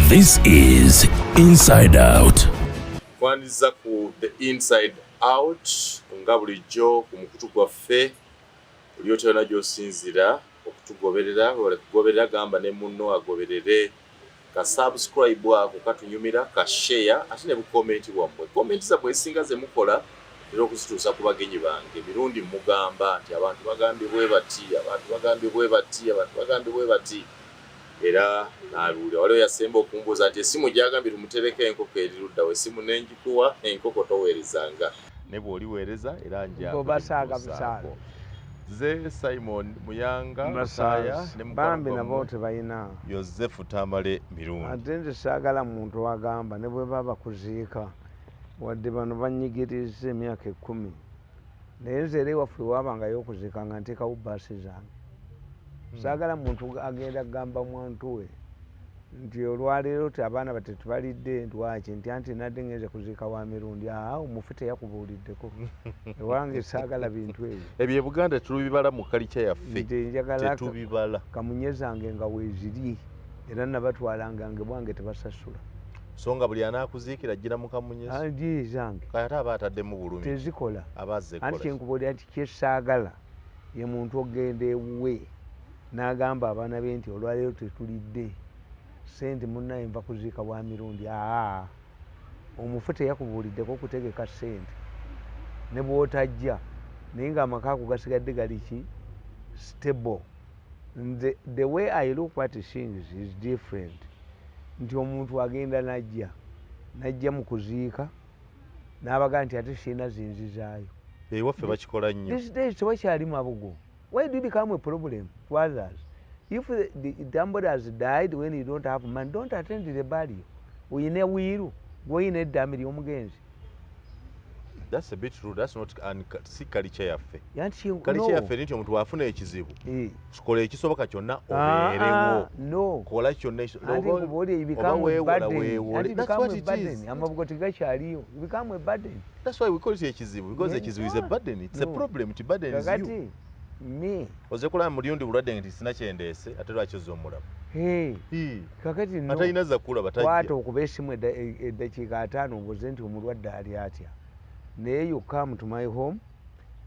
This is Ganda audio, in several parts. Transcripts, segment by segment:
This is Inside Out. Kwaniriza ku The Inside Out nga bulijjo ku mukutu gwaffe oli otya gy'osinzira okutugoberera. Webale kugoberera, gamba ne munno agoberere. Ka subscribe ako katunyumira, ka share, ate ne bu comment bwammwe. Comment zammwe ezisinga ze mukola era okuzituusa ku bagenyi bange. Mirundi mugamba nti abantu bagambye bwe bati, abantu bagambye bwe bati, abantu bagambye bwe bati, era nabiwulira. Waliwo yasemba okumbuuza nti essimu gyagambye tumutereko enkoko eri luddawo. Essimu nenjikuwa, enkoko toweerezanga, ne bw'oliweereza era nja Bo basaaga. Kugituusaako. Ze Simon Muyanga Lutaaya ne mukwano Bambi nabo gwammwe tebalina. Yosefu Tamale Mirundi. Ate nze saagala muntu agamba ne bwe baba kuziika, wadde bano banyigiriza emyaka 10, naye nze era ewaffe wabangayo okuziika nga nteekawo baasi zange. Saagala muntu agenda kugamba mwantu we nti olwaleero ti abaana bate tebalidde, lwaki? Nti anti nadde ngenze kuziika wa Mirundi. Aa, omufu teyakubuuliddeko. Ewange saagala bintu ebyo. Ebyo e Buganda tetubibala mu culture yaffe. Nti njagala Tetubibala. Kamunye zange nga weeziri, era nabatwalanga nge bwange tebasasula. So nga buli anaakuziikira ajjira mu kamunye? Agi zange. Kale ate aba ataddemu bulumi. Tezikola. Aba azze Anti kukola ki? Kyenkubuulira nti kyesaagala ye muntu ogenda ewuwe n'agamba abaana be nti olwaleero tetulidde sente, munnaye nva kuziika bwa Mirundi. Aa, omufu teyakubuuliddeko okutegeka sente ne bw'otajja, naye ng'amaka ago gasigadde gali ki stable. Nze the way I look at things is different, nti omuntu agenda najja mu kuziika n'abaga nti ate sirina zinzizaayo. Ewaffe bakikola nnyo. These days tewakyali mabugo. Why do you become a problem to others? If the somebody has died, when you don't have money, don't attend the burial. Oyina will, gwoyina eddaame ly'omugenzi. That's a bit rude. That's not si culture yaffe. Anti Culture no. yaffe eri nti omuntu bw'afuna ekizibu, kola ekisoboka kyonna Ah, obeerewo. ah, no. Kola kyonna Anti nkubuulire, you oba become a weewola, burden. weewole. Anti That's become what a it burden. is. Amabugo tegakyaliyo. You become a burden. That's why we call it ekizibu, because ekizibu is a Ah, burden. It's a no. problem. It burdens you. Kakati me Oze kulaba Mulyundi bulwadde nti sina kyendeese, ate lwaki ozze omulaba? Hey, Hii. kakati no. Atalina za kulaba Kwata tajja. okuba esimu eddakiika 50 obuuze nti omulwadde ali atya, naye you come to my home,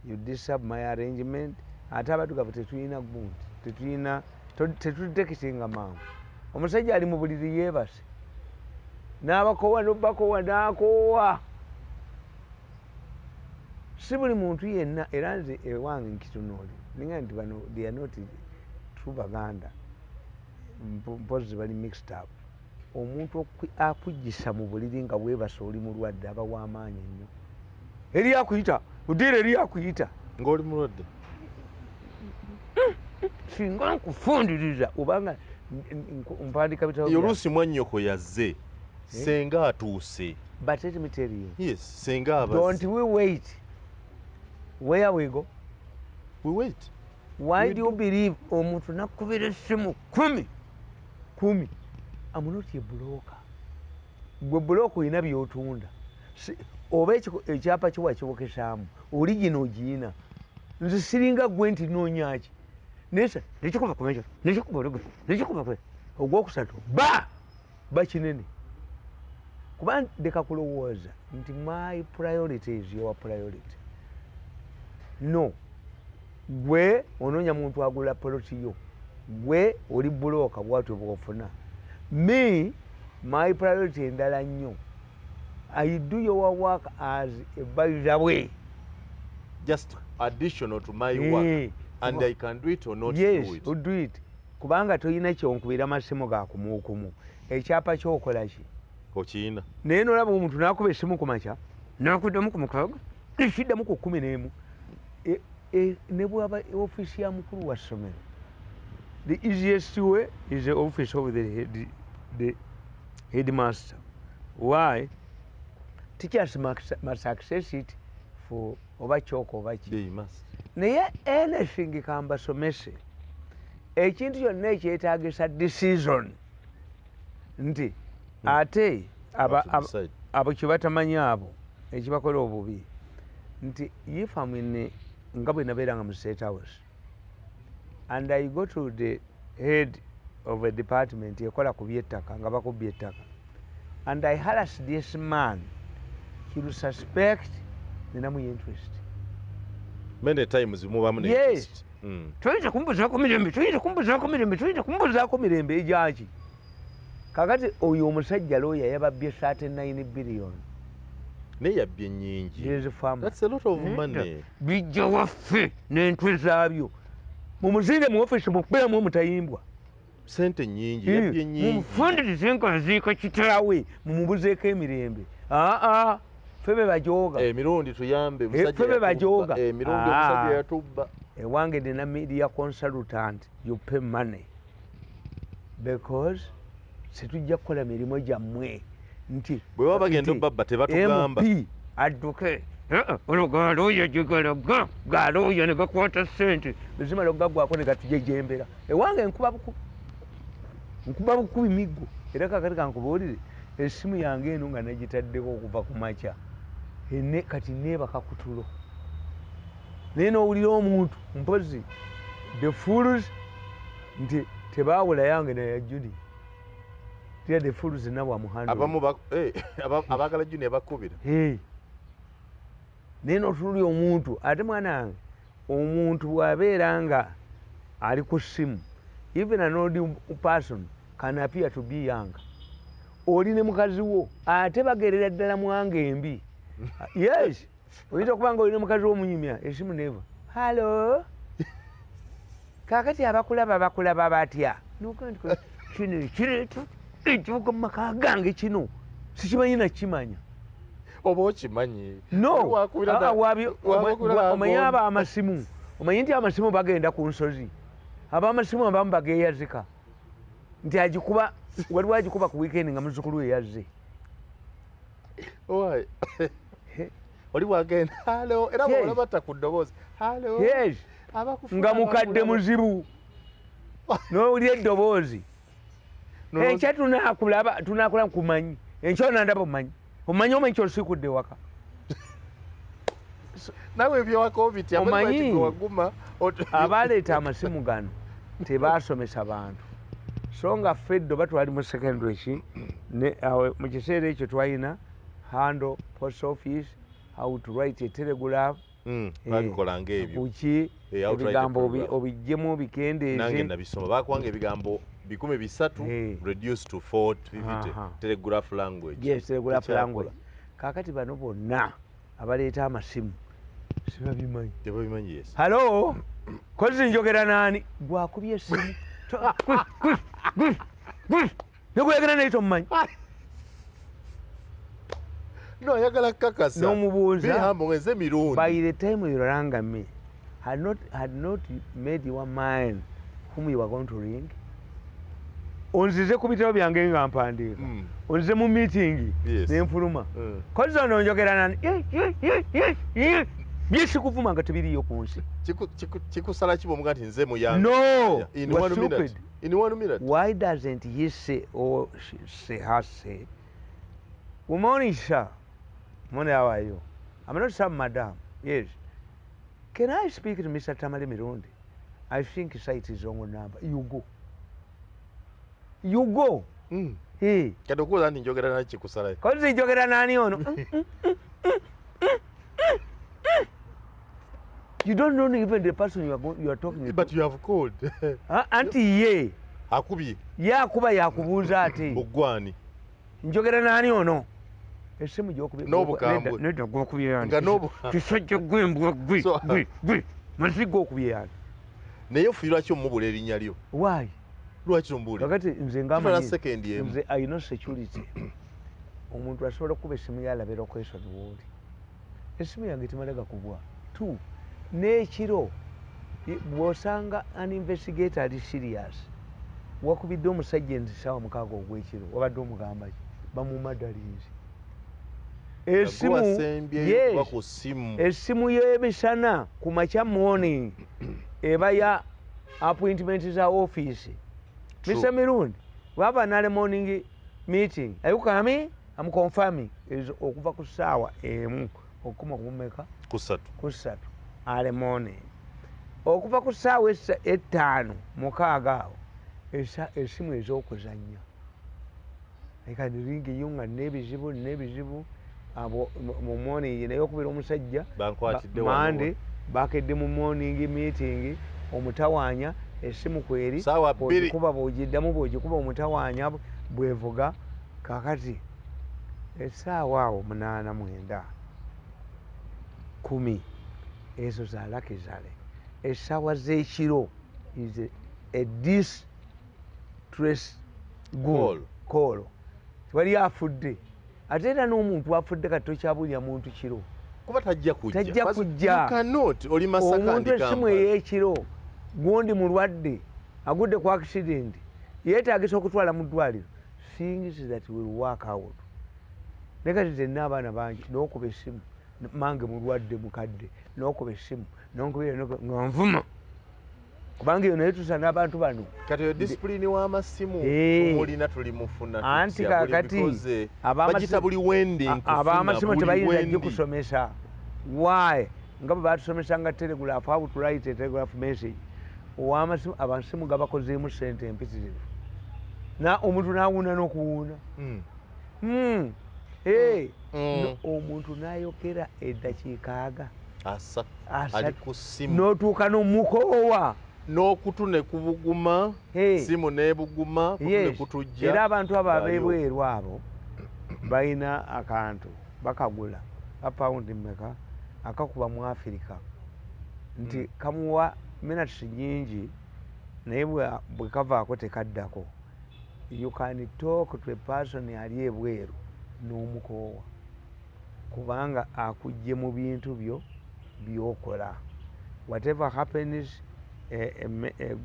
you disturb my arrangement. Ate abaddugavu tetulina gundi, tetulina, tetudekitinga mangu. Omusajja ali mu buliri yeebase n'abakowa nobakowa n'akoowa. Si buli muntu yenna. Era nze ewange nkitunuuli ninga nti bano they are not true Baganda. Mpozi bali mixed up. Omuntu akugisa mu buliri nga weebase oli mulwadde aba w'amaanyi nnyo. Eri akuyita odiira, eri akuyita. Ng'oli mulwadde. Singa nkufundiriza obanga mpandika bitabo Eyo oluusi mwannyoko yazze, senga atuuse. But let me tell you, Yes, senga don't abazze. we wait where we go? We wait. Why We do you believe omuntu nakubira essimu 10 10? I'm not a broker. Gwe broker olina byotunda. Oba ekyapa kyo wakiwokesaamu oligino ogiyina. Nze siringa gwe nti noonyaki nesa nekikuba kumeja nekikuba olugo nekikuba kwe ogwokusatu ba bakinene, kuba ndeka kulowooza nti my priority is your priority. No, gwe onoonya muntu agula poloti yo, gwe oli broker, bwatyo bwofuna. Me, my priority endala nnyo. I do your work as a by the way. Just additional to my work. And I can do it or not Yes. do it. Do it, kubanga toyina kyonkubira masimu ga kumukumu. Ekyapa kyokola ki? Okiyina. Naye nolaba omuntu nakuba esimu ku makya, nakuddamu ku 6, nekiddamu ku 11. Ne bwaba ofiisi ya mukulu wa ssomero, the easiest way is the office of the headmaster. Why? Teachers must access it for oba kyoko oba ki. They must. Naye anything kambasomese, ekintu kyonna ekyetagisa decision nti ate Have to decide. Abo kyebatamanyi, abo ekibakola obubi nti if I'm in, nga bwe nabeeranga mu State House and I go to the head of a department ekola ku byettaka nga bakubye ettaka, and I harassed this man, he will suspect ninamu interest. Many times mubamu ne Yes. interest. Toyinza kumbuzaako mirembe, toyinza kumbuzaako mirembe, toyinza kumbuzaako mirembe egyaki. Kakati oyo omusajja looya yababbye 39 billion. Naye yabbye nnyingi. These farmers. That's a lot of money. Bijja waffe n'entwe zaabyo, mumuzinde mu ofisi, mukubiramu omutayimbwa. Sente nnyingi, yabbye nnyingi. Mumufundirize nga aziika kitaawe, mumubuzeeko emirembe. Aa, ffe be bajooga. Emirundi tuyambe musajja Ffe be yatubba. bajooga. Emirundi Ah. omusajja yatubba. Ewange nina media consultant, you pay money, because situjja kukola mirimu gyammwe nti Bwe baba bagenda nti obbabba tebatugamba. MP adduke, olwo galooya gye galaga, galooya ne gakwata ssente, bezimala okugagwako ne gatujejembera. Ewange nkuba bukubi, nkuba bukubi miggo. Era kakati kankubuulire, essimu yange eno nga nagitaddeko okuva ku makya, ene kati neebaka ku tulo, naye n'owulira omuntu mpozi the fools nti tebaawula yange naye Junior tira, the fools nabo amuhandle. Abamu abaagala Junior bakubira. Hey. Naye n'otunulya omuntu, ate mwana wange, omuntu bw'abeera nga ali ku ssimu, even an old person can appear to be young. Oli ne mukazi wo, ate bagerera ddala mwanga embi. Yes, oyinza okuba nga oli ne mukazi wo omunyumya esimu neva, "Hallo." Kaakati abakulaba bakulaba batya? Noga nti kino ekireeta ekibuga mu maka gange kino sikimanyi nakimanya. Oba okimanyi. No. Wakubira Ah, wakubira omanyi n'agonda. aba amasimu, omanyi nti amasimu bagenda ku nsozi, abamasimu abamu bageyazika nti agikuba, waliwo agikuba ku weekend nga muzzukulu we yazze. Why? Oli bwagenda, "Hallo," era Yes. bw'olaba ta ku ddoboozi, "Hallo." Yes. Abakufuna Nga mukadde bakulaba. Muzibu n'owulira eddoboozi. Enkya tunakulaba, tunakulaba kumanyi, enkya onandaba, omanyi, omanyi, omanyi kyosiikudde ewaka. Nawe ebyewaka obitya. Omanyi, Waguma abaleeta amasimu gano tebaasomesa bantu, so nga ffe eddo batwali mu secondary ki awo mu kiseera ekyo twalina handle post office, how to write a telegraph. Babikolanga ebyo. Kuki? How to write a Ebigambo telegraph. obiggyemu, Nange obikendeeze. Nabisoma, bakwanga ebigambo 300 reduced to 450. Telegraph language. Yes, telegraph Tekyakola. language. Kaakati bano bonna abaleeta amasimu sibabimanyi. Tebabimanyi, yes. "Hallo, kozi njogera naani?" Gwakubye essimu negwegera naye tomumanyi. No, ayagala kukakasa. N'omubuuza. Bihambo nze Mirundi. By the time you rang me, had not made your mind whom you are going to ring. Onzize ku bitabo byange nga mpandiika, onzize mu meeting, nenfuluma. Kozi ono njogera nani? Byesikuvuma nga tebiriyo ku nsi. Kikusala ki bwomuga nti nze muyanga? No. In You are 1 minute. stupid. In 1 minute. Why doesn't he say or she say, her say, "Good morning, sir. Morning, how are you? I'm not some madam. Yes. Can I speak to Mr. Tamale Mirundi? I think site is wrong number." You go. You go. Hey. Kati okubuuza nti njogera nani kikusala. Kozi njogera nani ono? You don't know even the person you are talking to. But you have called. Ah, anti ye Akubye. Ye akuba yakubuuza ate. Ogwani. Njogera nani ono? Essimu gyokubye. N'obukambwe. Nedda, gwokubye yani. Nga Kisajja gwe, mbwa gwe. Gwe gwe mazi gokubye yani. Naye ofuyi lwaki omubula erinnya lyo? Why? Lwaki omubuulira? Kakati nze Kitwala ngamanyi second emu. nze I know security. Omuntu asobola okuba essimu yalaba location wooli. Essimu yange temala gakubwa. Two, n'ekiro bw'osanga an investigator ali serious, wakubidde omusajja enzi 6:00 ogw'ekiro, wabadde omugamba ki? Bamumadalinzi esimu. Gwasembyeyo kuba Yes. ku ssimu. Essimu y'emisana ku makya, morning, eba ya appointment za office. True. "Mr. Mirundi, we have an early morning meeting. Are you coming? I'm confirming." Ezo okuva ku 1:00 okukoma kumeka? Ku 3. Ku 3, early morning. Okuva ku 5:00, 6 awo. Esimu ez'okuzannya ekaringi yo nga n'ebizibu n'ebizibu abo mu morning, naye okubira omusajja Bankwatidde. Mande bakedde mu morning meeting, omutawaanya esimu kweri. Saawa 2. Bwogikuba, bwogiddamu, bwogikuba, omutawaanya bwevuga. Kakati essaawa awo 8, 9, 10, ezo za luxury. Essaawa z'ekiro is a distress Call. Call. Tewali afudde, ate era n'omuntu afudde kati tokyabulya muntu kiro. Kuba tajja kujja. Tajja kujja. You cannot. Oli Masaka, Omuntu ndi essimu Kampala. ey'ekiro, gundi mulwadde agudde ku accident, yeetagisa okutwala mu ddwaliro, things that will work out. Naye kati zenna abaana bangi n'okuba essimu, mange mulwadde mukadde, n'okuba essimu nonkubira nga nvuma, kubanga eyo naye tusa n'abantu bano. Kati oyo discipline w'amasimu tumulina, tulimufuna. Anti tutya? Buli kakati because, bagita buli wendi nkufuna, ab'amasimu buli tebayinza wendi. Gikusomesa why nga bwe batusomesanga telegraph, how to write a telegraph message. Owamasimu, abasimu gabakozeemu sente empitirivu, na omuntu n'awuuna n'okuwuuna. Hey, no, omuntu n'ayogera eddakiika aga Ali 30. ku simu. N'otuuka n'omukoowa. N'okutu ne kubuguma. Hey. Simu n'ebuguma, kutu ne kutujja. Era abantu abo Baliwo. ab'ebweru abo balina akantu bakagula kapawundi mmeka akakuba mu Afirika nti kamuwa minutes nyingi, naye bwe kavaako tekaddako. You can talk to a person ali ebweru n'omukoowa, kubanga akujje mu bintu byo byokola. Whatever happens,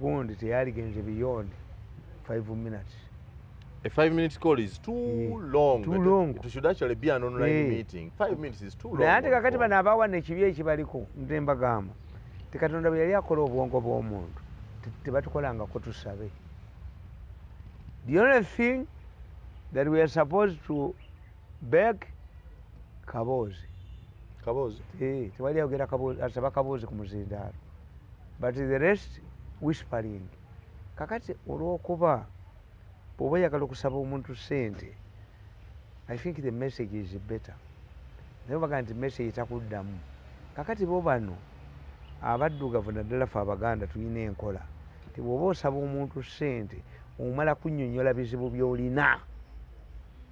gundi teyaligenze beyond 5 minutes. A 5-minute call is too long. Too long. It should actually be an online meeting. 5 minutes is too long. Naye ate On kakati phone. bano abawana ekibi ekibaliko, nte mbagamba ti Katonda bwe yali akola obwongo bw'omuntu, tebatukolangako tusabe. The only thing that we are supposed to beg, kaboozi. Kaboozi. Tewali ayogera kaboozi, asaba kaboozi ku muzindaalo, but the rest whispering. Kakati olw'okuba bw'oba oyagala okusaba omuntu ssente, I think the message is better, naye baga nti message takuddamu. Kakati bo bano abaddugavu, naddala ffe Abaganda, tulina enkola ti bw'oba osaba omuntu ssente omala kunnyonnyola bizibu by'olina,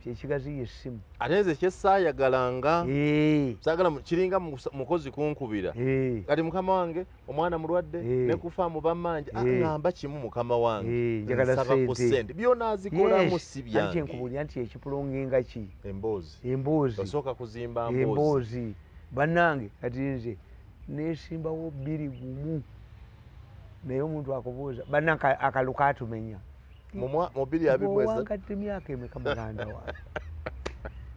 kyekigaziya essimu. Ate nze kyesaayagalanga, saagala kiringa mukozi kunkubira, kati mukama wange omwana mulwadde, ne kufa mu bammanja. Ŋŋamba kimu, mukama wange, Njagala nsaba ku ssente. ssente, byonazikolamu si Anti byange. Nkubuulira nti ekipulongenga ki? Emboozi. Emboozi. Osooka kuzimba mboozi. Emboozi. Bannange, kati nze nesimbawo 2 1, naye omuntu akubuuza, bannange akalu katumenya. Mu 2023. Owankadde myaka emeka, muganda wange?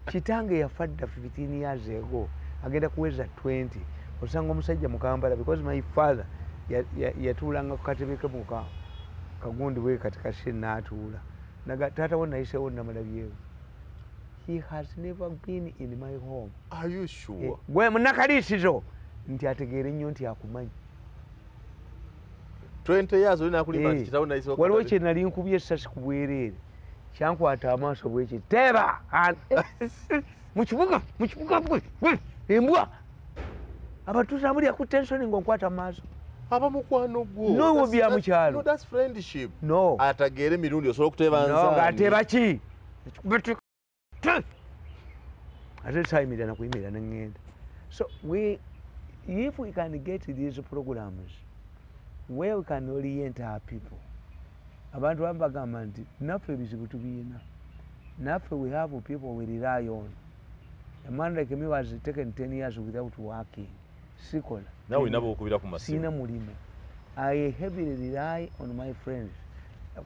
Kitange yafa dda 15 years ago, agenda kuweza 20. Osanga omusajja mu Kampala, because my father yatuulanga ku katebe ke muka kagundi bwe kati kase n'atuula. Naga taata wo nayiseewo namulabyewo. He has never been in my home. Are you sure? Gwe munakaliisizo nti ategeere nnyo nti akumanyi. 20 years olina kulimba nti Eh, kitawo nayisewo. Waliwo kye nali nkubye essasi ku bwereere, kyankwata amaaso bweki, teeba mu kibuga bwe embwa abatuuze abulya ku tension ng'onkwata mu maaso. Aba mukwano gwo. No, bya mu kyalo. No, that's friendship. No. Atageere emirundi osobola okuteeba. No, Nzaani. ng'ateeba ki? Ate sayimirira nakuyimirira neŋŋenda. So we, if we can get these programs where we can orient our people, abantu abamu bagamba nti naffe ebizibu tubiyina, naffe we have people we rely on. A man like me was taken 10 years without working, sikola. Nawe olina bwokubira ku masimu. Sina mulimu. I heavily rely on my friends,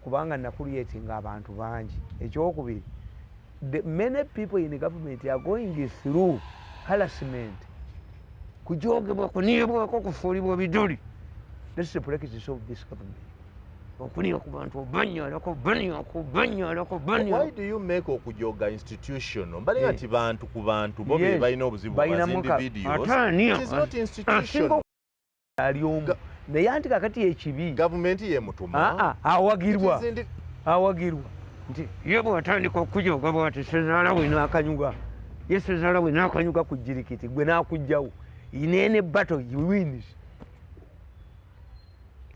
kubanga nakulietinga abantu bangi. Ekyokubiri, the many people in the government are going through harassment, kujogebwa, kuniibwako, kufuulibwa biduli. That's the practice of this government, okuniba ku bantu, obanyalako, banyako, banyalako, Why banyalako. do you make okujoga institutional? Mbalinga Eh. nti bantu ku bantu bo be balina obuzibu as Balinamu individuals. Ate ani It is not institutional. Ali omu Naye anti kakati ekibi gavumenti yemutuma awagirwa awagirwa nti ye bw'atandika okujoga bw'ati sezaala we n'akanyuga, ye sezaala we n'akanyuga ku jirikiti gwe n'akugjawo inene battle he wins.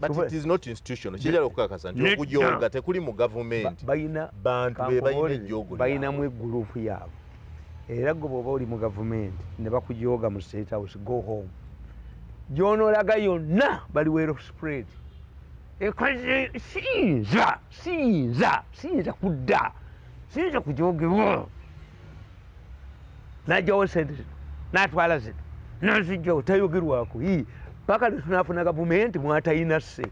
But it is not institutional. Kijala okukakasa nti okujoga tekuli mu gavumenti. Balina bantu be balina ejjogo balinamu eggurupu yaabwe. Era gwe bw'oba oli mu gavumenti ne bakujoga mu State House, go home. Gy'onoolaga yonna bali well spread. Ekoze siyinza siyinza siyinza kudda siyinza kujogebwa. N'ajjawo sente zino n'atwala zino n'azijjawo tayogerwako. Paka lwe tunaafuna gavumenti mwatayina sse.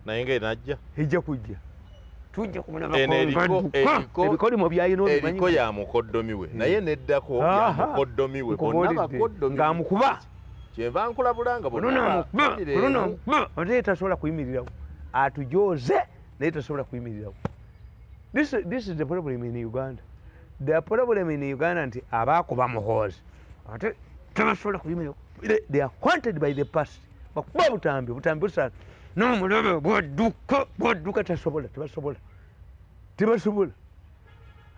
Naye nga enajja ejja kujja tujja kumulabako ebikolimo byalina obimanyi. Eriko ya mukoddomi we naye neddako ya mukoddomi we bonna bakoddomi ng'amukuba. Kyenva nkulabula nga bonna ate tasobola kuyimirirawo atujoze naye tasobola kuyimirirawo. This is the problem in Uganda. The problem in Uganda nti abaakuba Muhoozi ate tebasobola kuyimirirawo. They are haunted by the past. Bakuba butambi butambi busala n'omulabe bwadduka bwadduka tasobola tebasobola tebasobola.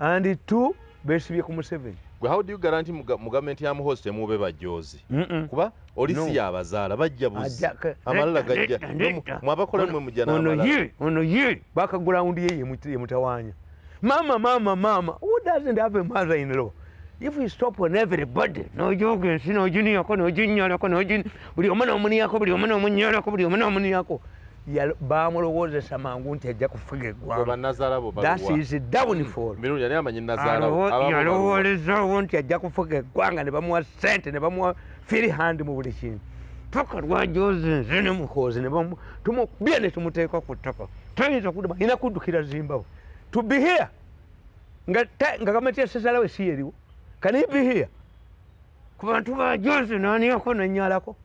And two beesibye ku Museveni. How do you guarantee mu gavumenti ya Muhoozi temuube bajoozi? Kuba olisi yabazaala bajja buzi amalala gajja mwabakola mmwe mujja n'amalala. Ono ye background ye yemutawaanya. Mama mama mama, who doesn't have a mother in law? If we stop on everybody, n'ojooga ensi n'oginiyako n'oginnyalako n'ogin buli omu n'omuniyako buli omu n'omunnyalako buli omu n'omuniyako. Bamulowoozesa mangu nti ajja kufuga eggwanga. That is downfall. Yalowoolezaawo nti ajja kufuga eggwanga ne bamuwa ssente ne bamuwa free hand mu buli kintu. Paka lwajooze nze ne Muhoozi ne tumukubye ne tumuteeka ku ttaka. Tayinza kudda alina kuddukira Zimbabwe. To be here nga gavumenti ya Sezalawe si eriwo. Can he be here? Ku bantu bajoze n'aniyako n'annyalako.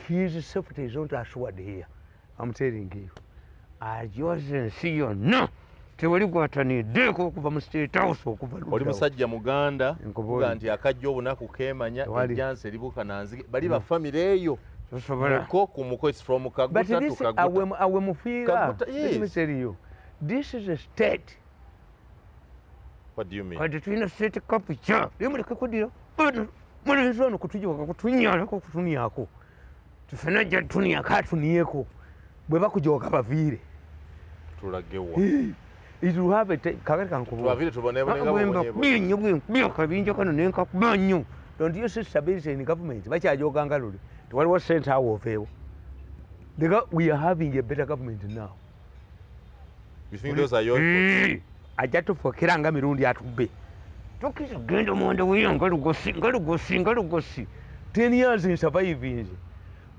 His safety is not assured here. I'm telling you. Ajoze ensi yonna tewali gwataniddeko okuva mu State House okuva oli musajja Muganda kuga nti akajja obunaku keemanya ejjansi eribuuka nanzige bali ba family eyo muko ku muko is from Kaguta to Kaguta. Awe mufiira. Let me tell you. This is a state. What do you mean? Kati tulina state capture. Naye muleke kuddira mulenzi ono kutujoga kutunyalako kutuniyako. Tufena ajja tuniyako atuniyeko. Bwe bakujoga baviire. Tulagewa. It will have a kakati kankubuuza. Tubavire tubonebone nga bubonyebonye. Nnyo bwe akabinja kano ne nkakuba nnyo. Don't you see stability in government? Bakyajoga nga luli. Tewaliwo ssente awo oveewo. We are having a better government now. You think those are your thoughts? Ajja tufuukira nga mirundi atubbe. Tokkiriza kugenda omunda wiyo nga lugosi nga lugosi nga lugosi. 10 years in surviving.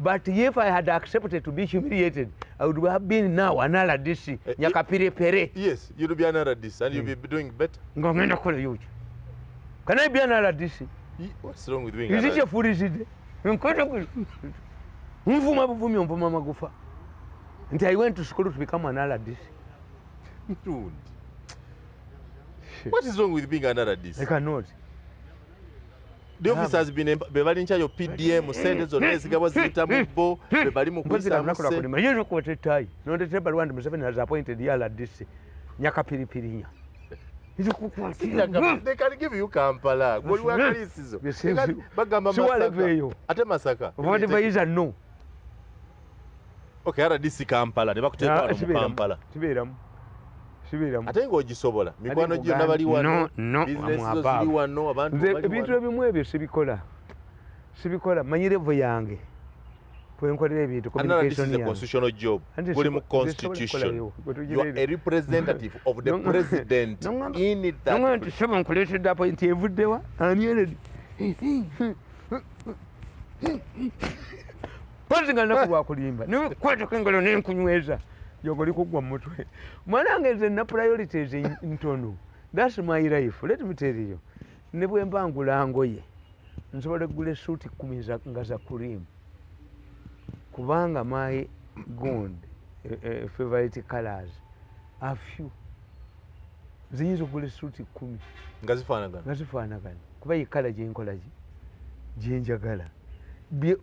But if I had accepted to be humiliated, I would have been now an RDC. Nyakapirepere. Yes, you'll be an RDC and you'll be doing better. Nga ngenda kukola yoki. Can I be an RDC? What's wrong with being an RDC? Is it a foolish idea? Nvuma buvumi nvuma magufa. Nti I went to school to become an RDC. Dude. What is wrong with being an RDC? I cannot. The office has been be bali in charge of PDM sente zonna ezigabwa ziyita mu bo be bali mu kuyisa mu ssente. Yinza okukwata ettaayi nondeetera ebbaluwa nti Museveni has appointed RDC Nyakapiripirinya. They can give you Kampala. Gwe oli wa Kalisizo. Bagamba Masaka. Ate Masaka. Advisor no. Okay, RDC Kampala ne bakuteeka wano mu Kampala. Kibeeramu. Ate ng'ogisobola mikwano gyonna bali wano bizinesi zo ziri wano abantu bali wano. Ebintu ebimu ebyo sibikola sibikola manyi level yange kwenkolera ebintu communication yange. Constitutional job guli mu constitution. You are a representative of the president in that. Nti sebo nkuleetedde appoint evuddewa ani ene pozi nga lunaku lwakulimba nekwatako engalo nenkunyweza jogoli kugwa mutwe. Mwana wange nze nina priorities ntono. That's my life. Let me tell you. Ne bwe mba ngula ngoye nsobola okugula essuuti 10 nga za cream. Kubanga my gond favorite colors are few. Ziyinza okugula essuuti 10 nga zifaanagana. Nga zifaanagana. Kuba ye color gye nkola ki? Gye njagala.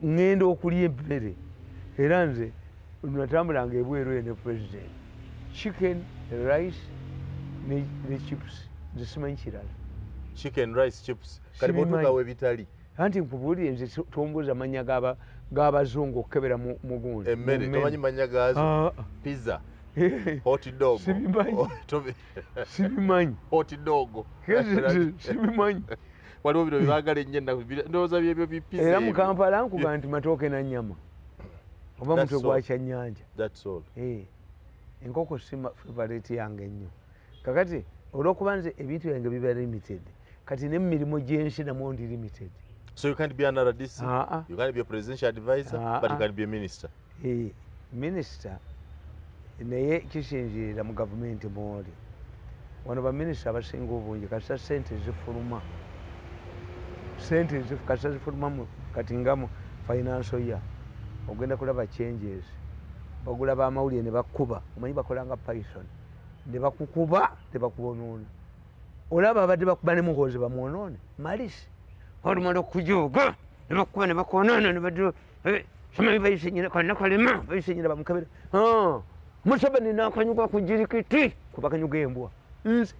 Ngenda okulya emmere, era nze natambulanga ebweru eyo ne president, chicken, rice ne chips, nze simanyi kirala. Chicken, rice, chips. Kati bwotuukawo ebitali? Anti nkubuulire, nze tombuuza mannya g'abazungu okukebera mu gundi. Emmere tomanyi mannya gaazo? Ah. Pizza, hot dog? Sibimanyi. Sibimanyi. Hot dog. Sibimanyi. Waliwo bino byebaagala ennyo ennaku, ndowooza byebyo bipizza. Era mu Kampala nkuga nti matooke na nnyama oba mutwe gwa kyannyanja. That's all. Eh. Enkoko si favorite yange ennyo. Kakati olw'okuba nze ebintu byange biba limited, kati n'emirimu gy'ensi namwo ndi limited. So you can't be an RDC, uh -uh. You can't be a presidential advisor, but you can be a minister. Eh, minister naye kisinziira mu gavumenti mwoli. Wano baminisita abasinga obungi kasita sente zifuluma, sente kasita zifuluma, kati nga mu financial year ogenda kulaba changes, bagula bamawulire ne bakuba, omanyi bakola nga python, ne bakukuba ne bakuwonoona. Olaba abadde bakuba ne Muhoozi bamwonoone malisi, olumala okujoga ne bakuba ne bakwonoona ne badu simanyi bayise nyina kanakalema, bayise nyina bamukebera Museveni n'akanyuga ku jirikiti kuba kanyuga embwa. Nze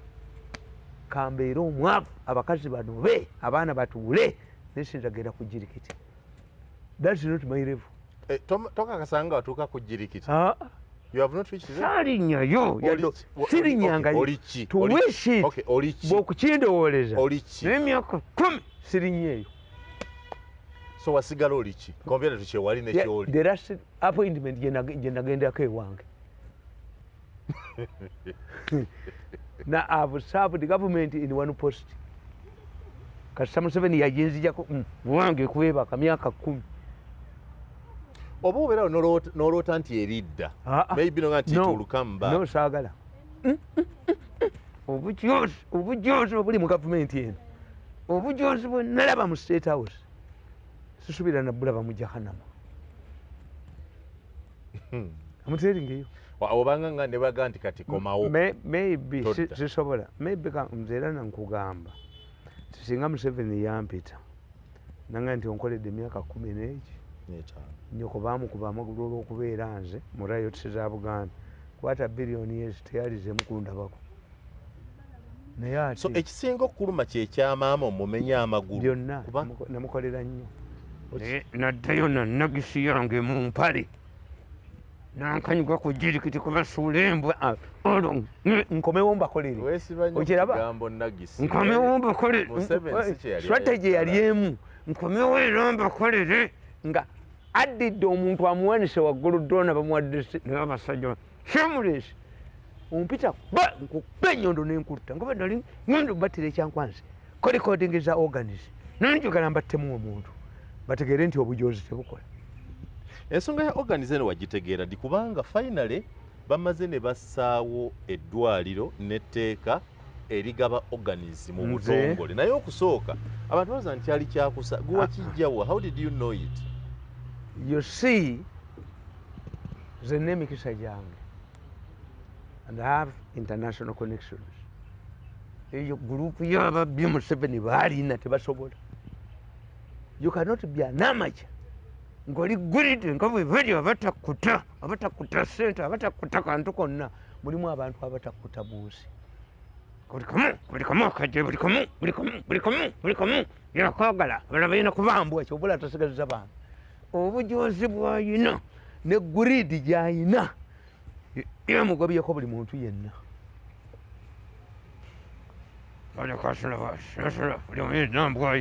kambeere omwavu, abakazi banobe, abaana batuule, nesinza genda ku jirikiti. That's not my level. Eh, tokakasanga watuuka ku jirikiti. You have not reached there. Saalinyayo, sirinyangayo. To wish it, bw'okukindowooleza. N'emyaka 10 sirinnyeeyo. So wasigala oli ki? Kompyuta tukyewali ne kyoli. The last appointment gye nagendako ewange. Na I've served the government in one post. Kasita Museveni yajinzijako wange kwebaka myaka 10. Oba obeerawo n'oloota nti eridda. Maybe no nti it will come back. No, saagala. Obujoozi obuli mu gavumenti eno. Obujoozi bwe nalaba mu State House. Sisuubira na bulaba mu Jahannama. I'm telling you. Obanga nga ne baga nti kati komawo. Maybe sisobola. Maybe nze era nkugamba. Singa Museveni yampita. Nanga nti onkoledde emyaka 15. Nnyoko baamukuba amagulu olw'okubeera nze mu riots za Buganda. Kwata biliyoni ezi teyalizeemu kundabako. Naye ate so ekisinga okuluma kye kyamaama omumenya amagulu. Byonna namukolera nnyo. Naddayo nannagisi yange mu mpale. Nankanyuga ku jirikiti kubasuula embwa. Olwo nkomewo mbakolere. Okiraba? Nkomewo mbakolere. Strategy yali emu. Nkomewo era mbakolere. Nga addidde omuntu amuwanise waggulu ddoona bamuwadde naye abasajja shameless. Ompita ba nkukuba ennyondo n'enkutta nga nali ngenda okubattira ekyankwanzi ko recording za organs nanjogala mbattemu omuntu bategeere nti obujoozi tebukola. Ensonga ya organs eno wagitegeera ddi? Kubanga finally bamaze ne bassaawo eddwaliro n'etteeka erigaba organs mu butongole, naye okusooka abantu balowooza nti kyali kyakusa. Gwe wakijjawa? How did you know it? You see, nze n'emikisa gyange and I have international connections. Eyo gurupu y'ababbi Museveni baalina tebasobola. You cannot be an amateur ng'oli greedy nga bwe bali abatakuta, abatakuta ssente, abatakuta kantu konna. Mulimu abantu abatakuta mu nsi. Buli kamu akajje, buli kamu, buli kamu, buli kamu, buli kamu. Yakaagala, abalala balina kubambwa, ky'obula tosigazza bantu. Obujoozi bw'ayina ne greed gy'ayina yamugobyeko buli muntu yenna.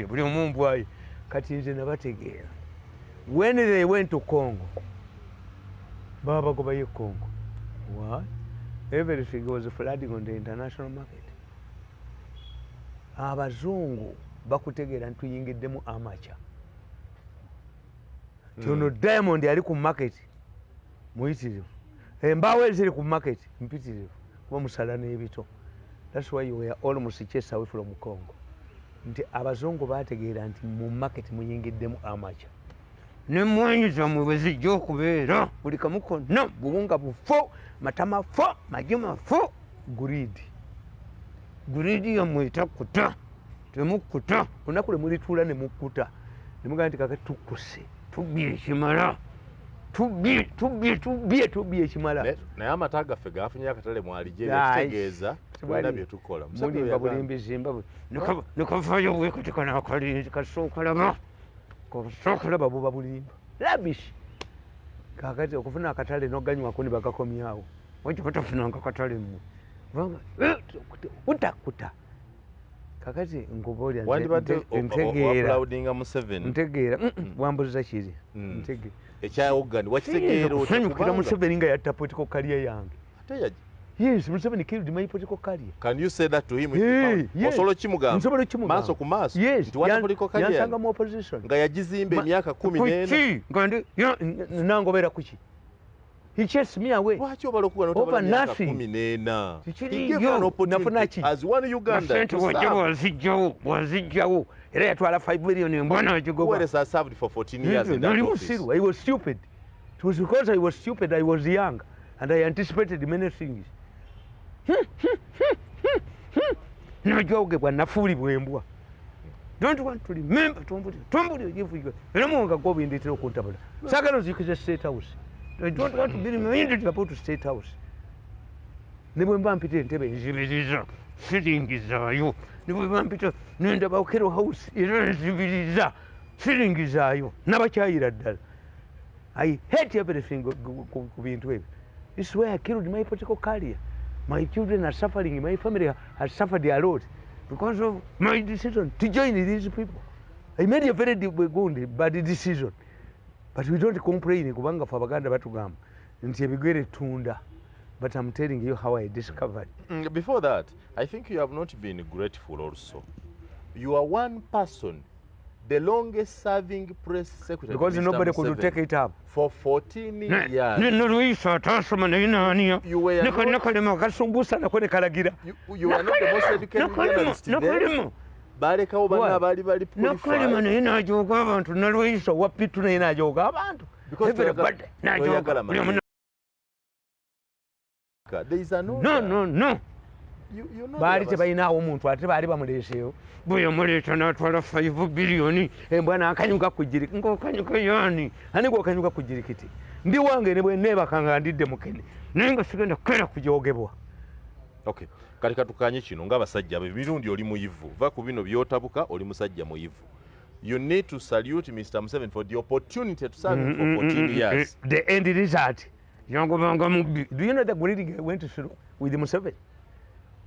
Buli omu mbwaye. Kati nze nabategeera. When they went to Congo, babagobayo Congo. Why? Everything was flooding on the international market. Abazungu bakutegeera nti tuyingiddemu amacha. Ono diamond ali ku market muyitirivu, embaawo eziri ku market mpitirivu, kuba musala n'ebito. That's why you were almost chased away from Congo. Nti abazungu bategeera nti mu market muyingiddemu amacha. N'emmwanyi zammwe bwe zijja okubeera buli kamu konna buwunga bufo, matama fo, magi mafu, greed. Greed yammwe etakuta, temukkuta. Olunaku lwe mulituula ne mukkuta. Nemugamba nti kakati tukkuse, tubbye ekimala, tubbye, tubbye, tubbye, tubbye ekimala. Naye amata gaffe gafunye akatale mu Algeria, kitegeeza tulina bye tukola. Museveni Mulimba yagamba. Bulimbi Zimbabwe. Nekavaayo bwekatika n'akalinzi kasookalaba, kasookalaba buba bulimba. Rubbish. Kakati okufuna akatale n'oganywako ne bagakomyawo. Wajja batafunanga akatale mmwe. Kubanga, kutakuta. Kakati nkubuulira nze Wandibadde ntegeera. Applaudinga Museveni. Ntegeera. Wambuliza kiri. Ntegeera. Ekya Uganda wakitegeera otya? Kusanyukira Kubanga Museveni nga yatta political career yange. Ate ya Yes, Museveni killed my political career. Can you say that to him if you Hey, found? yes. Osobola okimugamba? Nsobola okimugamba. Maaso ku maaso? Yes. Nti watta political career Yansanga yange? mu opposition. Nga yagizimba emyaka 14. Kuki? Nga ndi, nangobera kuki? He chased me away. Lwaki obala okuba n'otabala Over emyaka nothing. 14? Kikiri He gave yo, an opportunity nafuna ki? as one Uganda Sente to wajja serve. wazijjawo, wazijjawo. Era yatwala 5 million embwa n'agigoba. Who has served for 14 years in that Nali office? musiru. I was stupid. It was because I was stupid, I was young. And I anticipated many things. Najogebwa nafuulibwa embwa. Don't want to remember, tombuli, tombuli, ogivuga. Era muwanga gwo bindetera okuntabula. Saagala ozikize State House. I don't want to be reminded about State House. Ne bwe mba mpita entebe nzibiriza, siringizaayo. Ne bwe mba mpita nendaba Okello House era nzibiriza, siringizaayo. Nabakyayira ddala. I hate everything ku bintu ebyo. This is where I killed my political career. My children are suffering, my family has suffered a lot because of my decision to join these people. I made a very good, bad decision. But we don't complain kubanga ffe Abaganda batugamba nti ebigere tunda. But I'm telling you how I discovered. Before that, I think you have not been grateful also. You are one person, the longest serving press secretary. Because Mr. nobody could Museveni, take it up. For 14 years. Ne Luisa atasoma naye naaniya. You were not Nakalema akasumbusa nako ne kalagira. You were not the most educated Nakalema, journalist there. Nakalema. Balekawo banna Why? abaali bali Nakalema qualified. naye n'ajooga abantu. Nalweyisa owa Pitu naye n'ajooga abantu. Because Everybody n'ajooga. toyagala Buli omu mateeka. There is an order. No, no, no. You know Baali there was tebalinaawo omuntu ate baali bamuleeseewo. Bwe yamuleeta n'atwala 5 biliyoni embwa n'akanyuka ku jirikiti. Ng'okanyuka yaani? Ani gw'okanyuka ku jirikiti? Ndi wange ne bwe neebaka nga ndidde mukene. Naye nga sigenda kukeera kujoogebwa. Okay. Kati katukanye kino ng'abasajja be mirundi oli muyivu. Va ku bino by'otabuka oli musajja muyivu. You need to salute Mr. Museveni for the opportunity to serve him for 14 years. The end result. Yangobanga mubbi. Do you know the grilling I went through with Museveni?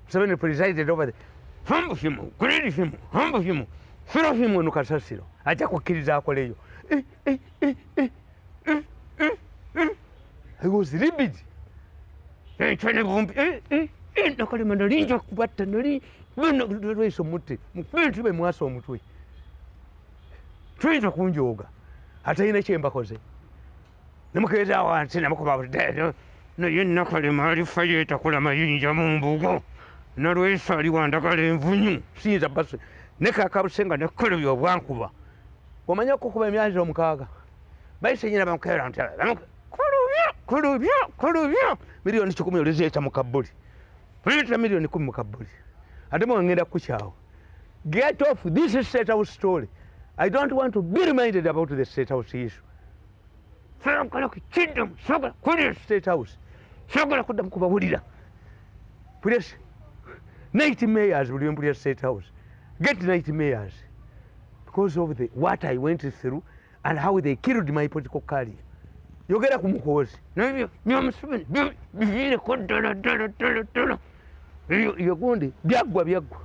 Museveni presided over the humble him, grill him, humble him, throw him on kasasiro. Ajja kukkiriza akoleyo. I was livid. Ekyo ne bumpi. Nakalema nali nja kubatta nali lwesa omutte. Mukube nti be mwasa omutwe. Tuyinza kunjooga. Atalina kye mbakoze. Ne mukeeza wansi ne mukuba budde. Naye Nakalema alifa yeetakula mayinja mu mbugo. Nalwesa ali wandagala envunyu. Siyinza basi. Ne Kakabusenga ne Kkalubya obwankuba. Omanya okukuba emyezi 6. Bayise nnyina bamukeera nti, Kulubya, kulubya, kulubya. Miliyoni 1 olizeeta mu kabbuli. Oleeta miliyoni 10 mu kabbuli. Ate mwe ngenda kukyawa. Get off this State House story. I don't want to be reminded about the State House issue. Saagala kukiddamu, saagala kuwulira State House. Saagala kuddamu kubawulira. Please. Nightmares buli mpulira State House. Get nightmares. Because of the what I went through and how they killed my political career. Yogera ku Muhoozi. Naye bya Museveni biviireko ddala ddala ddala ddala. Eyo gundi byaggwa byaggwa.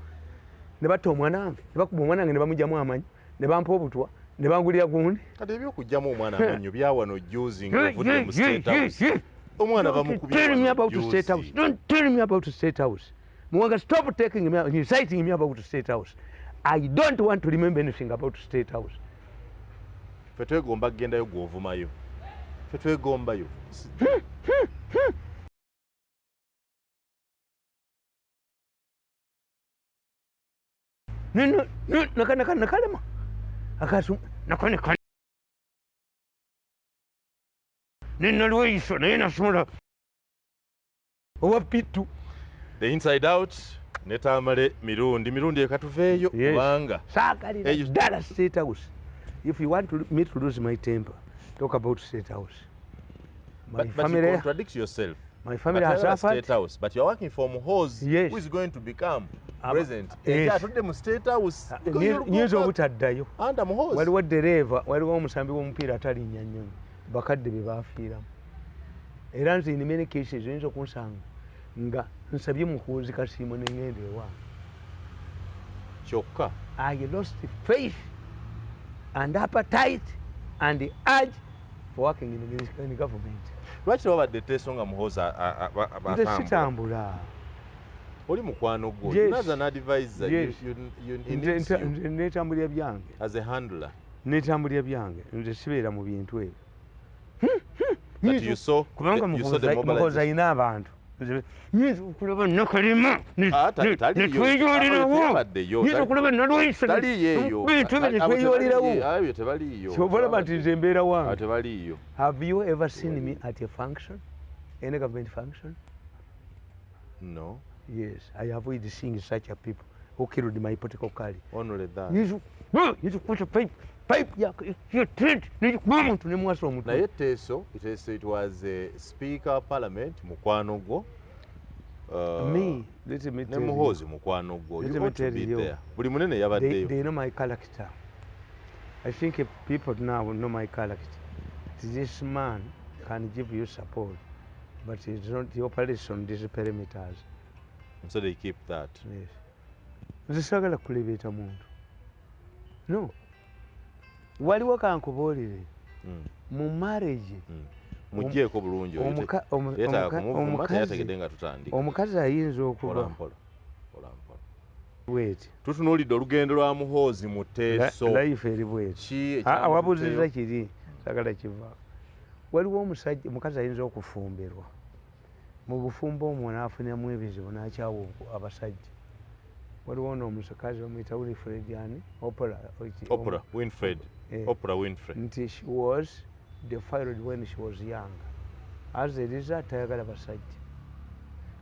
Ne batta omwana wange, ne bakuba omwana wange ne bamugyamu amanyo, ne bampa obutwa, ne bangulira gundi. Kati eby'okuggyamu omwana amannyo byawano juzi ng'ovudde mu State House. Omwana bamukubye Tell me wano about juzi. State House. Don't tell me about State House. Muwanga, stop taking me, inciting me about State House. I don't want to remember anything about State House. Ffe twegomba kugendayo gw'ovumayo. Ffe twegombayo. No, no, no, naka, naka, nakalema. Akasu, naka, naka. Nina Lweiso, naye nasobola. Owa Pitu. The Inside Out ne Tamale Mirundi. Mirundi eka tuveeyo Yes. kubanga Saagalira Eyo ddala State House. If you want me to lose my temper, talk about State House. My But family, you contradict yourself. My family has suffered. State House, but you're working for Muhoozi, yes, who is going to become president. Yes. State House. Nyinza obutaddayo. Under Muhoozi. Waliwo ddereeva, waliwo omusambi w'omupiira atalinnya nnyonyi, bakadde be baafiiramu. Era nze in many cases oyinza okunsanga nga nsabye Muhoozi kasiimo ne ŋŋenda ewange. Kyokka. I lost faith and appetite and the urge for working in government. Lwaki tewabadde Teeso nga Muhoozi Nze sitambula. Oli mukwano gwo. Yes. You as an advisor, yes. you needs you. Nze neetambulira byange. As a handler. Neetambulira byange. Nze sibeera mu bintu ebyo. But you saw, kubanga Muhoozi alina abantu. Nyinza okulaba Nakalema netweyolerawo. Nyinza okulaba Nalweyiso netweyolerawo. Kyova olaba nti nze mbeera wange. Have you ever seen me at a function? Any government function? No. Yes, I avoid seeing such a people who killed my political career. Only that. Nyinza okukwata pipe ya tent nekuba omuntu nemuwasa omutwe. Naye Teeso, it was a speaker of parliament mukwano gwo. Me, let me tell you. Muhoozi mukwano gwo. You ought to be there. Buli munene yabaddeyo. They know my character. I think if people now know my character. This man can give you support, but it's not the operation on these perimeters. So they keep that. Yes. Nze saagala kulebeeta muntu. No. Waliwo kankubuulire. Mu marriage. Muggyeko bulungi omukazi ayinza okuba bweti. Tutunuulidde olugendo lwa Muhoozi mu Teeso. Life eri bweti. Wabuuzizza kiri saagala kiva. Waliwo omusajja omukazi ayinza okufumbirwa. Mu bufumbo omwo n'afunamu ebizibu n'akyawa abasajja. Waliwo n'omukazi bamuyita Winfred ani? Oprah Winfred. Oprah Winfrey. Nti she was defiled when she was young. As a result, tayagala basajja.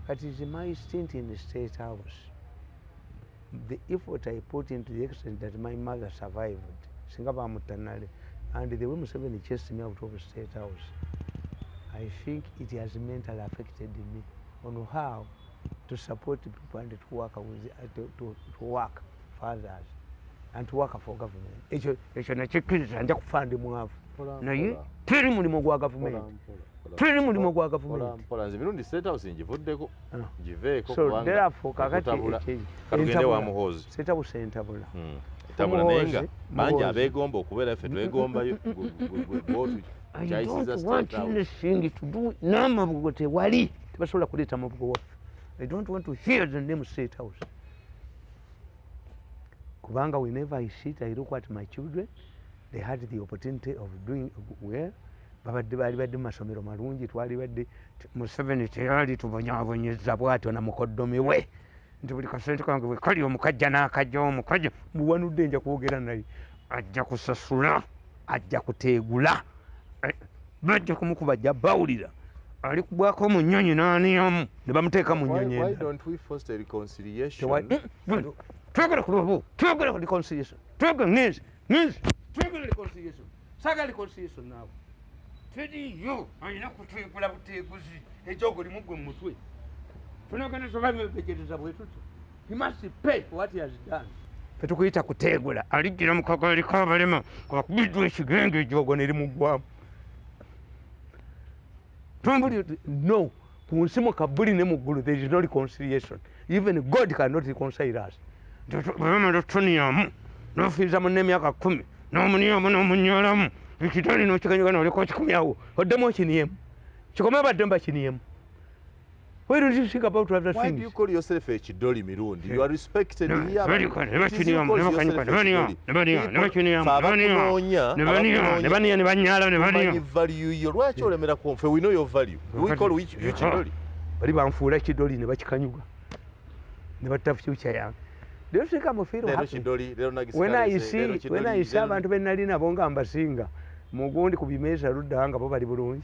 Kati is my stint in the State House. The effort I put into the extent that my mother survived, singa bamutta nale, and the way Museveni chased me out of the State House, I think it has mentally affected me on how to support people and to work with, to work for others and to work for government. Ekyo nakikkiriza nja kufa ndi mwavu. Naye teri mulimu gwa gavumenti. Teri mulimu gwa gavumenti. Nze mirundi State House ngivuddeko, ngiveeko kubanga. So therefore kakati katugende wa Muhoozi. State House entabula. Entabula naye nga bangi abeegomba okubeera ffe twegombayo. I don't want anything to do n'amabugo tewali. Tebasobola kuleeta amabugo waffe. I don't want to hear the name State House. Kubanga whenever I sit, I look at my children. They had the opportunity of doing well. Babadde baali badde mu masomero malungi, twali badde Museveni teyali tubonyaabonyeza bw'atyo na mukoddomi we. Nti buli kasente kange bwe kali omukajja n'akajja omukajja muwanudde nja kwogera naye. Ajja kusasula, ajja kuteegula, bajja kumukuba ajja bawulira. Alikubwako mu nnyonyi n'aniyamu ne bamuteeka mu nnyonyi endala. Why don't we foster reconciliation? Twagala kulwawo, twagala reconciliation, twagala ngenzi, ngenzi, twagala reconciliation, saagala reconciliation naawe. Teriyo alina kuteegula buteeguzi ekyogo limugwe mu mutwe. Tunagenda sobabegereza bwe tutyo. He must pay for what he has done. Ffe tukuyita kuteegula, alijjira mu kagaali k'abalema kakubiddwa ekigenge ejjoogo ne limugwamu. No, ku nsi mu kabuli ne mu ggulu there is no reconciliation. Even God cannot reconcile us. Bwe bamala otuniyamu n'ofiiriza munne emyaka 10 n'omuniyamu n'omunyoolamu ekitali n'okikanyuga n'oleka okikomyawo oddemu okiniyemu kikome badde mbakiniyemu. Why don't you think about other Why things? do you call yourself a Chidoli Mirundi? You are respected here. We know your value. We call you Chidoli. Bali banfuula Chidoli ne bakikanyuga. Ne batta future yange. Do you think I'm feel happy? When I see abantu be nali nabo nga mbasinga mugundi ku bimeeza ludda nga bo bali bulungi.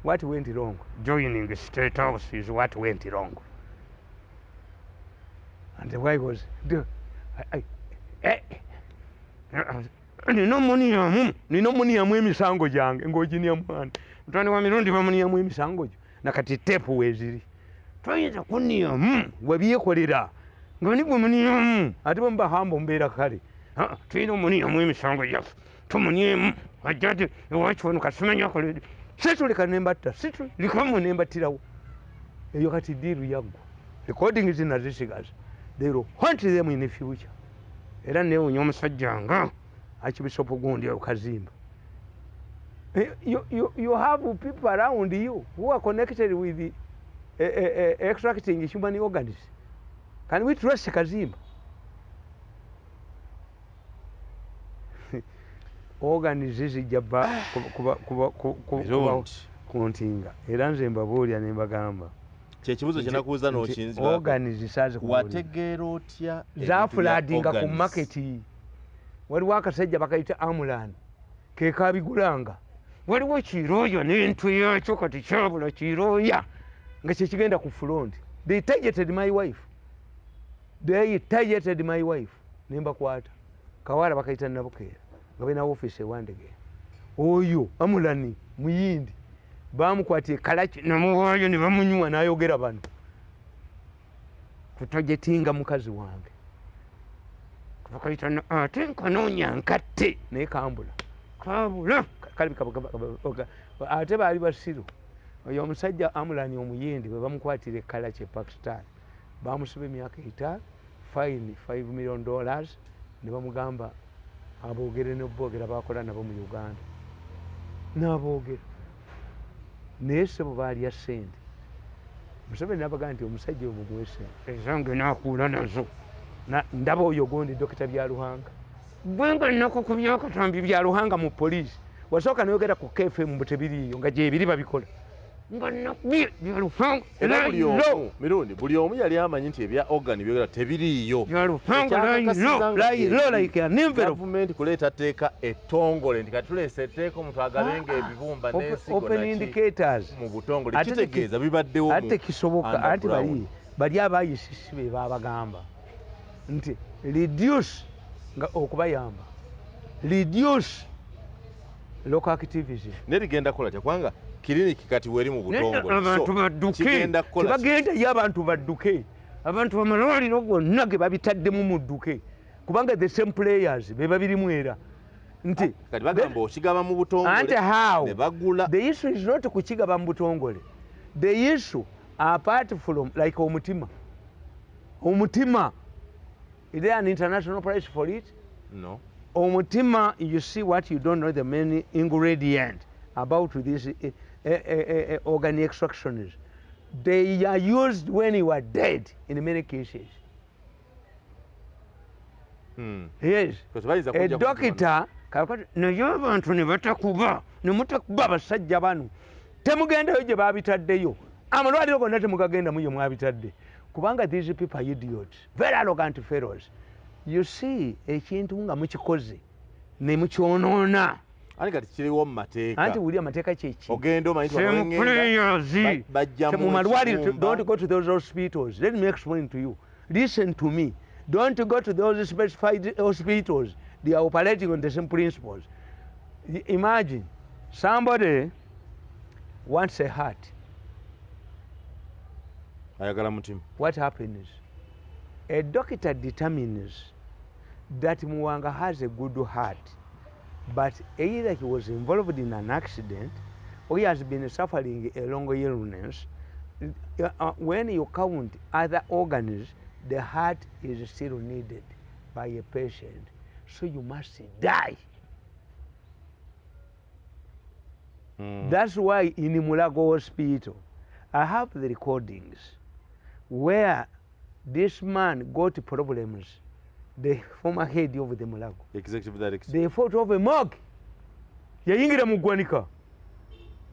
What went wrong? Joining the State House is what went wrong. And the wife was, Nina omuniyamu emisango gyange ng'oginia mwana. Mutwani wa Mirundi bamuniyamu emisango gyo. Nakati tepu weeziri. Toyinza kuniyamu webyekolera. Nga ni gwe muniyamu ate bwe mubahamba mbeera kale. Tulina omuniyamu emisango gyaffe. Tumunyemu ajja ati ewaki wano kasimanya akola. Situleka ne mbatta, situlekamu ne mbattirawo. Eyo kati diiru yaggwa. Recording zina zisigaza. They will haunt them in the future. Era neewuunya omusajja nga Archbishop gundi Kazimba. You have people around you who are connected with the, extracting human organs. Can we trust Kazimba? Organs zijja kuntinga. Era nze mbabuulira ne mbagamba. Kyekibuuzo kye nakubuuza n'okinzibako. Organs saazi kubuulira. Wategeera otya zaafulaadinga ku maketi. Waliwo akasajja bakayita Amulan ke kabigulanga. Waliwo kirooya n'entu yakyo kati kyabula kirooya nga kye kigenda ku front. They targeted my wife. They targeted my wife. Ne mbakwata. Kawala bakayita Nabukeera nga balina ofiisi e Wandegeya. Oyo Amulani Muyindi bamukwatira Kalaki namuwaayo ne bamunywa n'ayogera bano. Kutagetinga mukazi wange. Bakayita ate nkanoonya nkatte naye kambula. Kabula ate baali basiru. Oyo omusajja Amulani Omuyindi bwe bamukwatira e Kalaki e Pakistan bamusiba emyaka 5, fine $5 million ne bamugamba aboogere n'oboogera bakola nabo mu Uganda. N'aboogera. Naye ssebo baalya ssente. Museveni n'abagamba nti omusajja oyo mumuwe ssente. Ezange n'akuula nazo. Ndaba oyo gundi Dokita Byaruhanga. Gwe nga nnakukubya akatambi Byaruhanga mu poliisi. Wasooka n'oyogera ku KFM mbu tebiriiyo nga gyebiri babikola. Nga nnakubye Byaruhanga. Era buli omu, Mirundi, buli omu yali amanyi nti ebya organ byogera tebiriiyo. Byaruhanga like an envelope. Gavumenti kuleeta tteeka ettongole nti kati tuleese etteeka omuntu agabenga ebibumba n'ensigo open indicators mu butongole kitegeeza bibaddewo. Ate kisoboka anti bali abayisisi be babagamba nti reduce nga okubayamba reduce local activism. Nerigenda kukola kya kubanga kiriniki kati weri mu butongole. Abantu badduke. Tebagenda yo abantu badduke. Abantu amalwaliro gonna ge babitaddemu mudduke. Kubanga the same players be babirimu era. Nti kati bagamba okigaba mu butongole. Anti how? Ne bagula. The issue is not kukigaba mu butongole. The issue apart from like omutima. Omutima. Is there an international price for it? No. Omutima, you see what you don't know the main ingredient about this organ extractions. They are used when you are dead in many cases. Yes. A doctor, naye abantu ne batakuba, ne mutakuba abasajja bano. Temugendayo gye babitaddeyo. Amalwaliro gonna temugagendamu gye mwabitadde. Kubanga these people are idiots, very arrogant fellows. You see, ekintu nga mukikoze ne mukyonoona. Ani kati kiriwo mu mateeka. Anti wuli amateeka kye ki? Ogenda omanyi nti bajjamu mu malwaliro. Don't go to those hospitals. Let me explain to you. Listen to me. Don't go to those specified hospitals. They are operating on the same principles. Imagine somebody wants a heart. Ayagala mutima. What happens? A doctor determines that Muwanga has a good heart, but either he was involved in an accident or he has been suffering a long illness. When you count other organs, the heart is still needed by a patient. So you must die. That's why in Mulago Hospital, I have the recordings where this man got problems, the former head of the Mulago. Executive director. They fought over morgue. Yayingira mu ggwanika.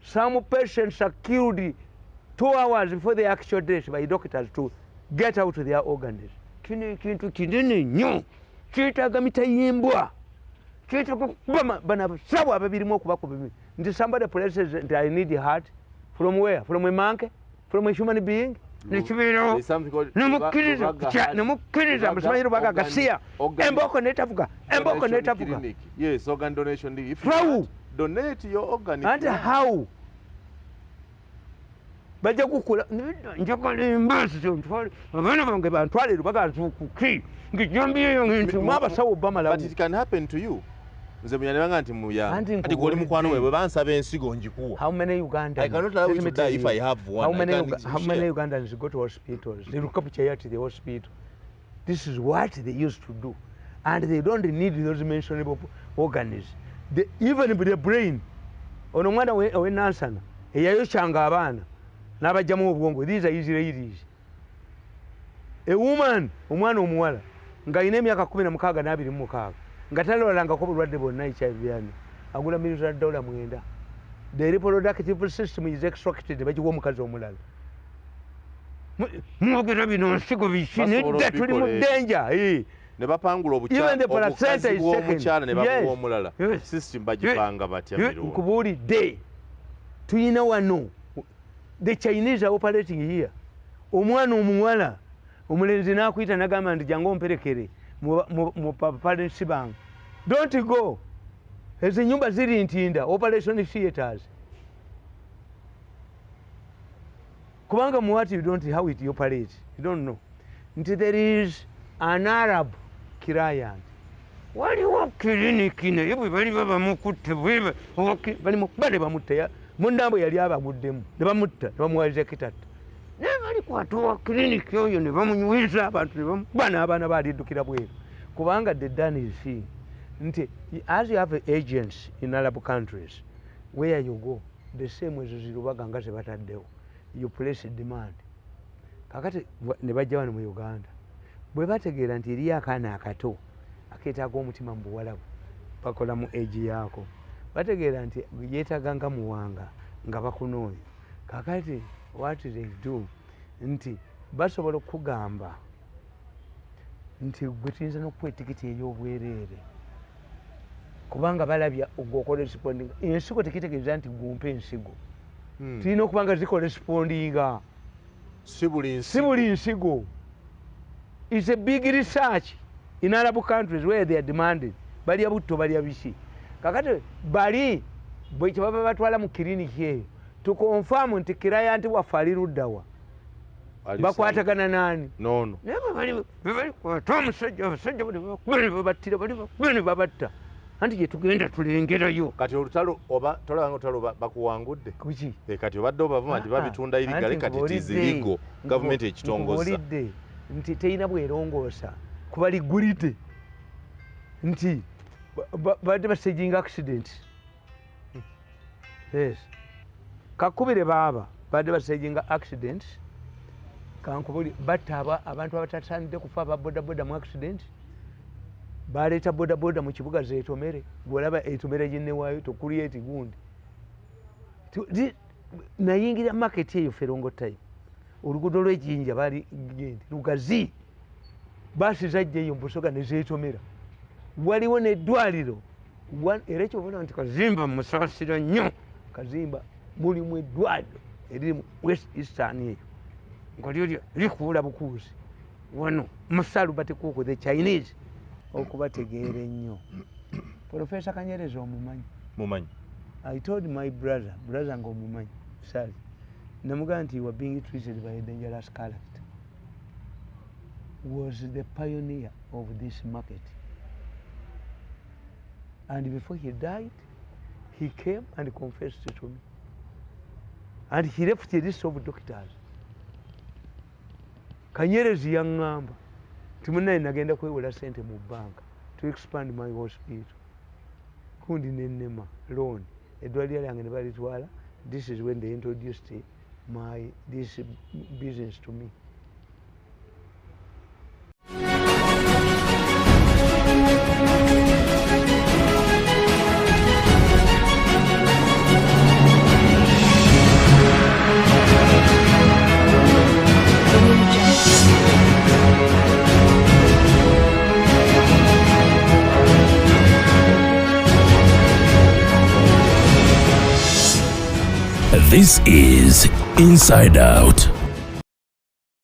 Some patients are killed 2 hours before the actual death by doctors to get out their organs. Kino ekintu kinene nnyo kyetaaga mitayimbwa, kyetaaga kuba bano abasawo ababirimu okubakuba nti somebody places nti I need a heart. From where? From a monkey? From a human being? Nekibeerawo nemukkiriza nemukkiriza musimanyi Lubaga gasiya embooko netavuga embooko netavuga. Yes, organ donation. If how? Donate your organ. And how? Bajja kukula njagala embaazi ntwale abaana bange bantwale Lubaga nzuukuki ngejambiyo yange nti mu abasawo bamalawo. But it can happen to you. Nze muyanibanga nti muya ati goli mukwano we bansaba ensigo njikuwa. How many Ugandans? I cannot allow you to die if I have one. How many Ugandans go to hospitals? They look up chair to the hospital. This is what they used to do. And they don't need those mentionable organs. They, even with the brain. Ono mwana we Nansana eyayokyanga abaana n'abajjamu obwongo. These are Israelis. A woman, omwana omuwala ng'alina emyaka 16 na 26 nga talwalangako bulwadde bwonna HIV yani agula $9. The reproductive system is extracted bagiwa omukazi omulala. Mwogera bino nsigo biki nedda tuli mu danger. Ne bapangula obukazi bw'omukyala ne babuwa omulala. System bagipanga batya Mirundi? Nkubuulidde tuyina wano the Chinese are operating here. Omwana omuwala omulenzi n'akuyita n'agamba nti jangu omperekere mu parents bange. Don't go. Ezo nyumba ziri Ntinda, operation theaters. Kubanga muwati you don't how it operates. You don't know. Nti there is an Arab client. Waliwo clinic naye bwe bali babamukutte bwe bali bale bamutte munnambo yali abaguddemu ne bamutta ne bamuwaliza kitatta. Ne bali kwata clinic oyo ne bamunyweza abantu ne bamukuba n'abaana baliddukira bweru. Kubanga the done is seeing nti as you have agents in Arab countries where you go the same as Lubaga nga ze bataddewo you place a demand. Kakati ne bajja wano mu Uganda bwe bategeera nti eriyo akaana akato akeetaaga omutima mu Buwalabu bakola mu age yaako bategeera nti yeetaaga nga Muwanga nga bakunoonya. Kakati what they do nti basobola okugamba nti gwe tuyinza n'okuwa etikiti ey'obwereere kubanga balabya ogwokorespondinga. Ensigo tekitegeeza nti gumpa ensigo. Tulina okuba nga zikorespondinga. Si buli nsigo. It's a big research in Arab countries where they are demanded. Balya butto balya biki. Kakati bali bwe kyebaba batwala mu kiriniki eyo to confirm nti client waffe ali luddawa bakwatagana nani? Nono. Naye bwe bali kwata omusajja abasajja bali babattira bali babatta. Anti gye tugenda tulengerayo. Kati olutalo oba tolabanga olutalo bakuwangudde? Kuki? Kati obadde obavuma nti babitunda irigale kati tizirigo gavumenti ekitongoza. Nkubuulidde nti terina bwerongoosa kuba ligulidde nti badde bastaginga accident. Yes. Kakubire baaba badde bastaginga accident. Kankubuli batta abantu abatasaanidde kufa aba bodaboda mu accident. Baleeta bodaboda mu kibuga zeetomere gwolaba etomere ginnewaayo tokulieti gundi. Nayingira market eyo Ferongo time oluguudo lw'Ejjinja baali gendi Lugazi baasi zajja eyo mu Busoga ne zeetomera. Waliwo n'eddwaliro era kyobona nti Kazimba musaasira nnyo. Kazimba mulimu eddwaliro eriri mu West Eastern eyo nga lyo likuula bukuuzi wano Musalu Batikuku the Chinese okubategeera ennyo. Professor Kanyerezi omumanyi? Mumanyi. I told my brother nga omumanyi Sali namugamba nti you are being treated by a dangerous character. Was the pioneer of this market. And before he died, he came and confessed to me. And he left a list of doctors. Kanyerezi yaŋŋamba nti munnaye nagenda kwewola ssente mu banka to expand my hospital. Kundi nennema loan eddwaliro lyange ne balitwala. This is when they introduced this business to me. This is Inside Out.